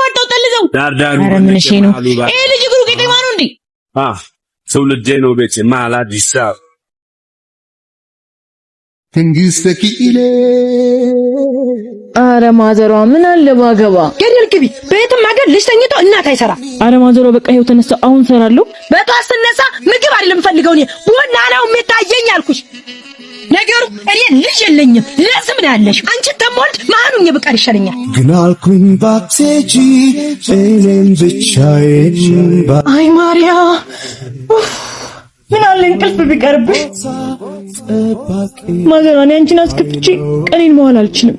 አፋጠው ጠልዘው። ዳርዳሩ ኧረ ምን እሺ ነው ይሄ ልጅ? እግሩ ቄጤማ ነው እንዴ? ትውልዴ ነው ቤቴ መሀል አዲስ አበባ። አረ ማዘሯ፣ ምን አለ ባገባ። ገደል ግቢ። በየትም ሀገር ልጅ ተኝቶ እናት አይሰራ። አረ ማዘሯ፣ በቃ ይኸው ተነሳ፣ አሁን ሰራለሁ። በጠዋት ስነሳ ምግብ አይደለም የምፈልገው፣ እኔ ቡና ነው የሚታየኝ አልኩሽ። ነገሩ እኔ ልጅ የለኝም። ለዝም ነው ያለሽ። አንቺን ተሞልድ መሀኑን ብቀር ይሻለኛል። ግን አልኩኝ ባትሄጂ እኔም ብቻዬን። አይ ማርያ፣ ምን አለ እንቅልፍ ቢቀርብሽ። ማዘሯ፣ እኔ አንቺን አስከፍቼ ቀኔን መዋል አልችልም።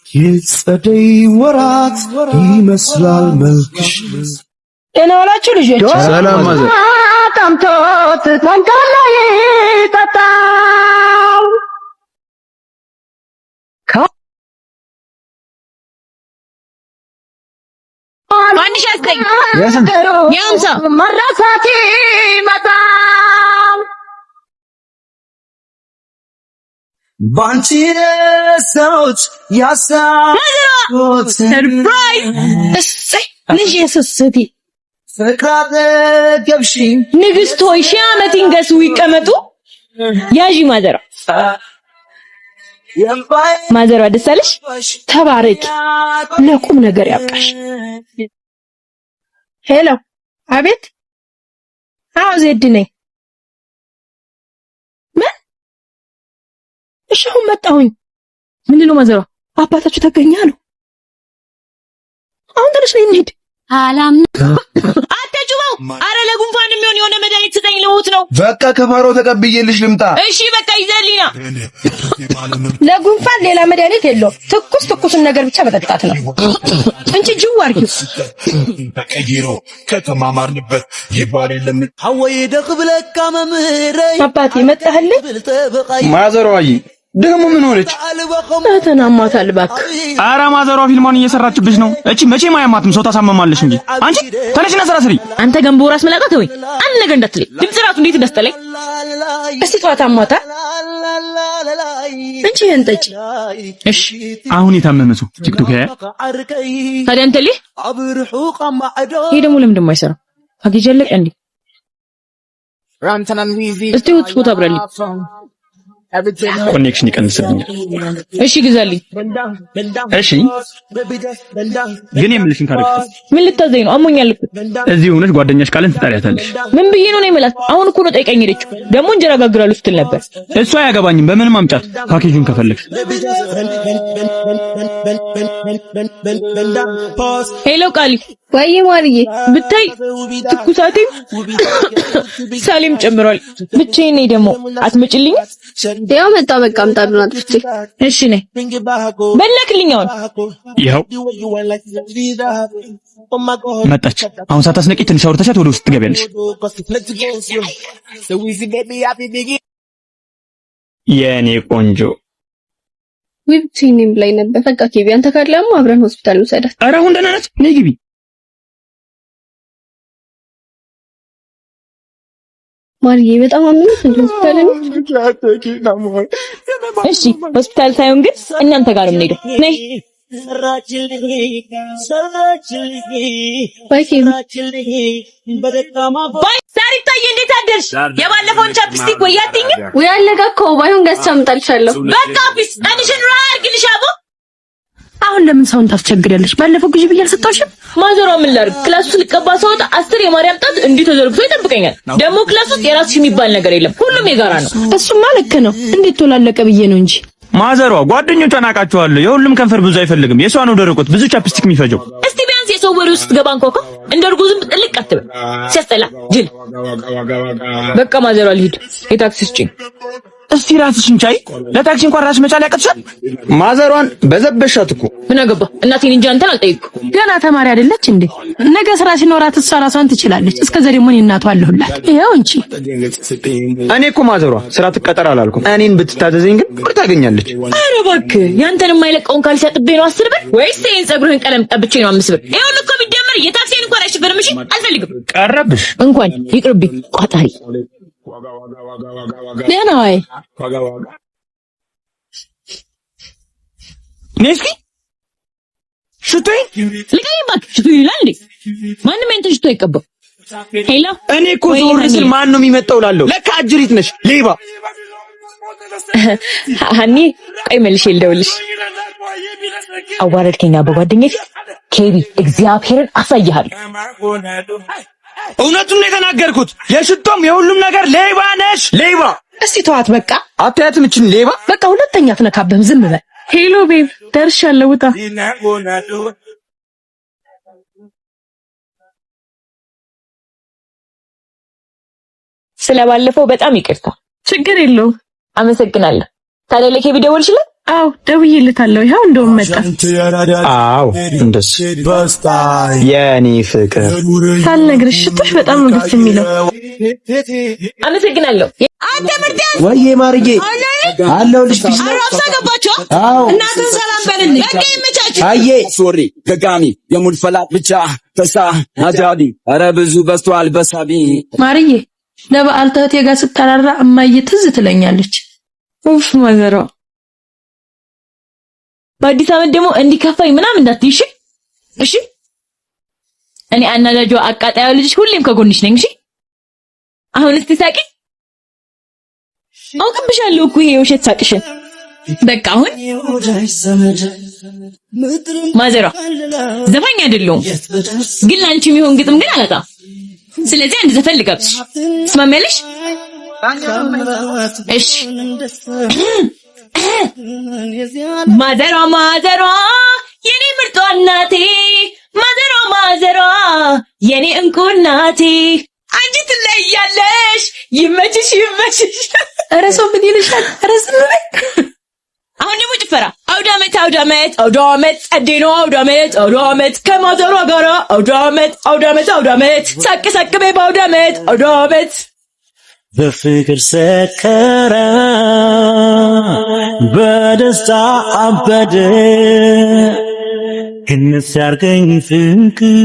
የጸደይ ወራት ይመስላል መልክሽ። ደህና ዋላችሁ ልጆች። ሰላም ማዘር። ጠምቶት መንገድ ላይ ጠጣው። 1009። የስንት? የ50። መረሳት ይመጣል። ባንቺ ረሳሁት ያሳኩት። Surprise! እሰይ ልጅ የስስቴ። ፍቅር አጠገብሽኝ። ንግስት ሆይ 1000 ዓመት ይንገሱ ይቀመጡ። ያዢ ማዘሯ። ማዘሯ፣ ደስ አለሽ? ተባረኪ፣ ለቁም ነገር ያብቃሽ። Hello፣ አቤት። አዎ ዜድ ነኝ። ምን? እሺ አሁን መጣሁኝ። ምንድን ነው ማዘሯ? አባታችሁ ተገኘ አሉ። አሁን ተነሽ፣ ነይ እንሂድ። አትጩበው! አረ ለጉንፋን የሚሆን የሆነ መድኃኒት ስጠኝ፣ ልሞት ነው። በቃ ከፋሮ ተቀብዬልሽ ልምጣ። እሺ በቃ ይዘህልኝ ና። ለጉንፋን ሌላ መድኃኒት የለውም። ትኩስ ትኩስን ነገር ብቻ መጠጣት ነው። እንቺ ጅው አድርጊው። ተቀይሮ ከተማማርንበት ይባል የለም። አባቴ መጣህልኝ? ማዘሯዬ ደግሞ ምን ሆነች? እህትህን አሟታል እባክህ። አረ ማዘሯ ፊልሟን እየሰራችብሽ ነው። እቺ መቼም አያማትም፣ ሰው ታሳመማለሽ እንጂ። አንቺ ተነሽና ስራ ስሪ። አንተ ገንቦ ራስ መላጣ ተወኝ። አንድ ነገር እንዳትለኝ። ድምጽ ራሱ እንዴት እንዳስጠላኝ። እስቲ ጠዋት አሟታል። እንቺ ይሄን ጠጪ። እሺ። አሁን የታመመ ሰው ቲክቶክ ያያል። ታዲያ አንተ ልህ ይሄ ደግሞ ለምንድን ነው የማይሰራው? ፓኬጅ አለቀ እንዴ? እስቲ hotspot አብራልኝ። Connection ይቀንስብኛል። እሺ ግዛልኝ። እሺ ግን የምልሽን ካደረግሽ ምን ልታዘኝ ነው? አሞኛል እኮ። እዚህ ሆነሽ ጓደኛሽ ቃልን ትጠሪያታለሽ። ምን ብዬ ነው የምላት? አሁን እኮ ነው ጠይቀኝ ሄደችው። ደግሞ እንጀራ ጋግራለሁ ስትል ነበር። እሱ አያገባኝም። በምንም አምጫት ፓኬጁን ከፈለግሽ። Hello ቃሊ። ወይ ማርዬ። ብታይ ትኩሳቴም ሳሌም ጨምሯል። ብቻዬን ነኝ ደግሞ፣ አትመጭልኝም? ያው መጣ። በቃ ምጣዱን አጥፍቼ። እሺ ነይ በላክልኝ አሁን። ይኸው መጣች። አሁን ሳታስነቂ ትንሽ አውርተሻት ወደ ውስጥ ትገቢያለሽ። የኔ ቆንጆ። ውይ ብቻዬን ነኝ ብላኝ ነበር። በቃ ኬቢ፣ አንተ ካለማ አብረን ሆስፒታል እንውሰዳት። ኧረ አሁን ደህና ናት። ነይ ግቢ። ማርዬ፣ በጣም አመመሽ እንዴ? ሆስፒታል እንሂድ። እሺ ሆስፒታል ሳይሆን ግን እናንተ ጋር ነው የምንሄደው። ነይ። Bye ኬቢ። Bye ሳሪታዬ፣ እንዴት አደርሽ? የባለፈውን chapstick ወይ አትይኝም? ውይ አለቀ እኮ፣ ባይሆን ገዝቼ አምጣልሻለሁ። በቃ peace፣ ቀንሽን ራ አድርግልሽ አቦ። አሁን ለምን ሰውን ታስቸግሪያለሽ? ባለፈው ግዢ ብዬ አልሰጠሁሽም? ማዘሯ ምን ላድርግ? Class ውስጥ ልቀባ ስወጣ 10 የማርያም ጣት እንዲህ ተዘርግቶ ይጠብቀኛል። ደግሞ class ውስጥ የራስሽ የሚባል ነገር የለም፣ ሁሉም የጋራ ነው። እሱማ ልክ ነው። እንዴት ቶላለቀ ብዬ ነው እንጂ። ማዘሯ፣ ጓደኞቿን አውቃቸዋለሁ። የሁሉም ከንፈር ብዙ አይፈልግም። የሷ ነው ደረቆት ብዙ chapstick የሚፈጀው። እስቲ ቢያንስ የሰው ወሬ ውስጥ ስትገባ እንኳን እንደ እርጎ ዝም ጥልቅ አትበል። ሲያስጠላ ጅል። በቃ ማዘሯ ልሂድ፣ የታክሲ ስጪኝ። እስቲ ራስሽን ቻይ። ለታክሲ እንኳን ራስሽ መቻል ያቅትሻል። ማዘሯን በዘበሻት እኮ። ምን አገባ? እናቴን እንጂ አንተን አልጠይቅኩም። ገና ተማሪ አይደለች እንዴ? ነገ ስራ ሲኖራት እሷ ራሷን ትችላለች። እስከዛ ደግሞ እኔ እናቷ አለሁላት። ይኸው እንቺ። እኔ እኮ ማዘሯ ስራ ትቀጠር አላልኩም። እኔን ብትታዘዘኝ ግን ብር ታገኛለች። ኧረ እባክህ፣ ያንተን የማይለቀውን ካልሲ አጥቤ ነው 10 ብር ወይስ ይሄን ፀጉርህን ቀለም ቀብቼ ነው 5 ብር? ይሄ ሁሉ እኮ ቢደመር የታክሲን እንኳን አይሸፍንም። እሺ አልፈልግም። ቀረብሽ። እንኳን ይቅርብኝ። ቋጣሪ። ደህና ወይ? ነይ እስኪ። ሽቶዬን ልቀቀኝ እባክህ። ሽቶ ይላል እንዴ? ማንም ያንተ ሽቶ አይቀባም። Hello፣ እኔ እኮ ዞር ስል ማን ነው የሚመጣው እላለሁ። ለካ አጅሪት ነሽ ሌባ። ሀኒ ቆይ መልሼ ልደውልሽ። አዋረድከኛ በጓደኛዬ ፊት ኬቢ፣ እግዚአብሔርን አሳይሃለሁ። እውነቱን ነው የተናገርኩት። የሽቶም የሁሉም ነገር ሌባ ነሽ ሌባ። እስቲ ተዋት በቃ። አታያትም እችን ሌባ። በቃ ሁለተኛ አትነካብህም። ዝም በል። Hello babe፣ ደርሻለሁ፣ ውጣ። ስለባለፈው በጣም ይቅርታ። ችግር የለውም። አመሰግናለሁ። ታዲያ ለኬቢ ደወልሽለት? አዎ ደውዬለታለሁ። ይኸው እንደውም መጣ። አዎ እንደሱ የኔ ፍቅር። ሳልነግርሽ ሽቶሽ በጣም ነው ደስ የሚለው። አመሰግናለሁ። አንተ ምርጥ ወይዬ ማርዬ አለሁልሽ። Peace ነው። አራብሳ ገባችሁ? አዎ እናትህን ሰላም በልልኝ። በቃ ይመቻችሁ። አዬ ሶሪ ገጋሚ የሙድ ፈላጥ ብቻ ተሳ አጃቢ ኧረ ብዙ በዝቷል በሳቢ። ማርዬ ለበዓል ተህቴ ጋር ስጠራራ እማዬ ትዝ ትለኛለች። ኡፍ ማዘሯ። በአዲስ ዓመት ደግሞ እንዲከፋኝ ምናምን እንዳትይ እሺ? እሺ። እኔ አናዳጇ አቃጣዩ ልጅሽ ሁሌም ከጎንሽ ነኝ። እሺ። አሁን እስቲ ሳቂ። አውቅብሻለሁ እኮ ይሄ የውሸት ሳቅሽን። በቃ አሁን ማዘሯ ዘፋኝ አይደለሁም፣ ግን ለአንቺ የሚሆን ግጥም ግን አላጣም። ስለዚህ አንድ ዘፈን ልጋብዝሽ፣ ትስማሚያለሽ? እሺ። ማዘሯ ማዘሯ የኔ ምርጧ እናቴ፣ ማዘሯ ማዘሯ የኔ እንቁ እናቴ፣ አንቺ ትለያለሽ። ይመችሽ ይመችሽ። ኧረ ሰው ምን ይልሻል? ኧረ ዝም በይ። አሁን ደግሞ ጭፈራ። አውዳመት አውዳመት አውዳመት ጸዴ ነው አውዳመት አውዳመት ከማዘሯ ጋራ አውዳመት አውዳመት አውዳመት ሳቅ ሳቅ በይ በአውዳመት አውዳመት። በፍቅር ሰከረ፣ በደስታ አበደ፣ ክንስ ያርገኝ ፍቅር።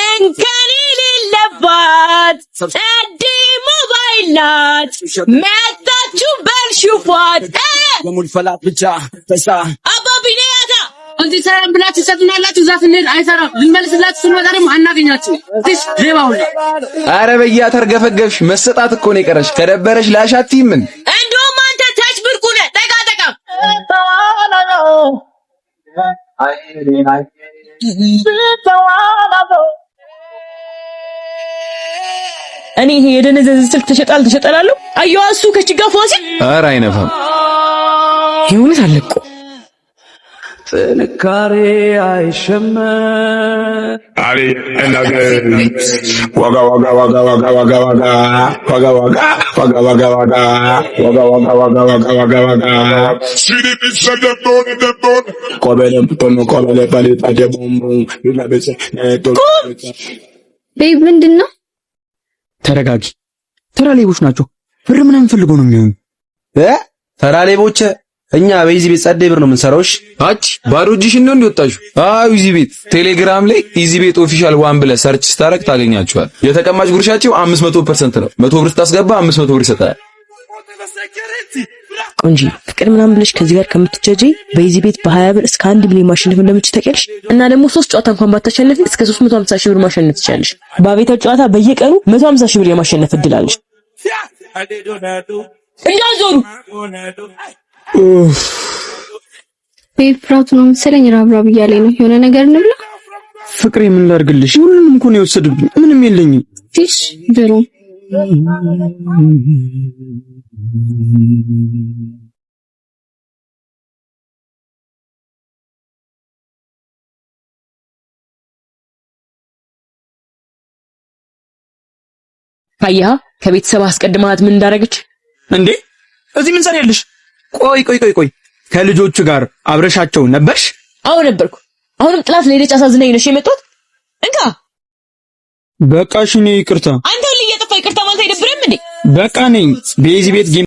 እንከን የሌለባት ጸዴ ሞባይል ናት። መጣችሁ በልሽፏት። የሙድ ፈላጥ ብቻ ተሳ አባቢኔያታ እንዲህ ሰላም ብላችሁ ትሰጡናላችሁ። እዛ ስንሄድ አይሰራም። ልንመልስላችሁ ስንመጣ ደግሞ አናገኛችሁ። ትሽ ሌባ ሁላ። አረ በያ ተርገፈገፍሽ። መሰጣት እኮ ነው የቀረሽ። ከደበረሽ ላሻቲ ምን እንደውም አንተ ታች ብርቁ ነህ። ጠጋ ጠጋ። እኔ ይሄ የደነዘዘ ስልክ ተሸጣል ተሸጠላለሁ። አየዋ እሱ ከችጋ ፏሲ። ኧረ አይነፋም። የእውነት አለቆ ጥንካሬ አይሸመን። አሪ ዋጋ ዋጋ ዋጋ ዋጋ ዋጋ ዋጋ ዋጋ ዋጋ ዋጋ ዋጋ ዋጋ ዋጋ ዋጋ ዋጋ ዋጋ ዋጋ ዋጋ Babe ምንድን ነው? ተረጋጊ። ተራ ሌቦች ናቸው። ብር ምናምን ፈልገው ነው የሚሆኑ። ተራ ሌቦች? እኛ በኢዚ ቤት ጸዴ ብር ነው የምንሰራው። እሺ አች ባዶ እጅሽን ነው እንዲወጣሽ? አዎ ኢዚ ቤት ቴሌግራም ላይ ኢዚ ቤት official one ብለህ search ስታረግ ታገኛቸዋል። የተቀማጭ ጉርሻቸው 500% ነው። 100 ብር ስታስገባ 500 ብር ይሰጣል። ቆንጂ ፍቅር ምናምን ብለሽ ከዚህ ጋር ከምትጀጂ በኢዚ ቤት በ20 ብር እስከ 1 ሚሊዮን ማሸነፍ እንደምትችይ ታውቂያለሽ። እና ደግሞ ሶስት ጨዋታ እንኳን ባታሸንፊ እስከ 350 ሺህ ብር ማሸነፍ ትችያለሽ። በአቤታው ጨዋታ በየቀኑ 150 ሺህ ብር የማሸነፍ እድል አለሽ። እንዳዞሩ Babe ፍራቱ ነው መሰለኝ ራብራብ እያለኝ ነው። የሆነ ነገር እንብላ። ፍቅሬ ምን ላድርግልሽ? ሁሉንም እኮ ነው የወሰዱብኝ። ምንም የለኝም። ፊሽ ድሮ አየሃ ከቤተሰብ አስቀድማት ምን እንዳደረገች እንዴ? እዚህ ምን ሰሪያለሽ? ቆይ ቆይ ቆይ ቆይ ከልጆቹ ጋር አብረሻቸው ነበርሽ? አዎ ነበርኩ። አሁንም ጥላት ለሄደች አሳዝናኝ ነው የመጣሁት። እንካ። በቃ እሺ፣ እኔ ይቅርታ። አንተ ሁሌ እየጠፋ ይቅርታ ማለት አይደብርም እንዴ? በቃ ነኝ በኢዚ ቤት game።